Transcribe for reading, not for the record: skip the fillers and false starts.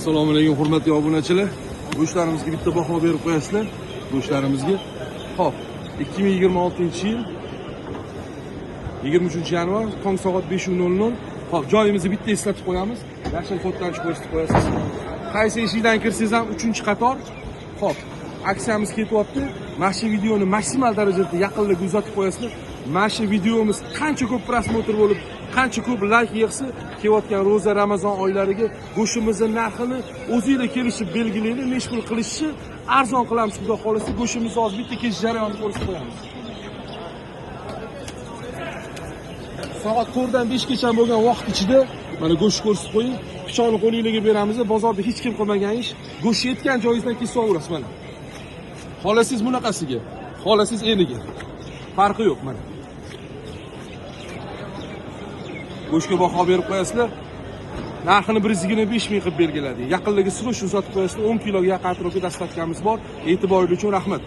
Assalomu alaykum hurmatli obunachilar. Go'shtlarimizga bitta baho berib qo'yasizlar. Go'shtlarimizga. Xo'p, 2026-yil 23-yanvar tong soat 5:00. Xo'p, joyimizni bitta eslatib qo'yamiz. Yashil koddan ko'rsatib qo'yasiz. Qaysi eshikdan kirsangiz ham 3-qator. Xo'p, aksiyamiz ketyapti. Mana shu videoni maksimal darajada yaqinlarga uzatib qo'yasizlar. Mana shu videomiz qancha ko'p prosmotr bo'lib, qancha ko'p like yig'sa, kelayotgan ro'za Ramazon oylariga go'shtimizning narxini o'zingizlar kelishib belgilaylik, necha pul qilishni arzon qilamiz, xudo xolasa. Go'shtimizni hozir bitta kesish jarayonini ko'rsatib qo'yamiz. Soat 4dan 5 gacha bo'lgan vaqt ichida mana go'sht ko'rsatib qo'ying. Pichoqni qo'lingizga beramiz. Bozorda hech kim qilmagan ish. Go'sht yetgan joyingizdan kesib olaverasiz mana. Xolasiz bunaqasiga, xolasiz eniga. Farqi yo'q mana. Go'shtga baho berib qo'yasizlar. Narxini 125 ming qilib belgiladik. Yaqinlarga sroch uzatib qo'yasizlar. 10 kiloga yaqin atrofga dastavkamiz bor. E'tiboringiz uchun rahmat.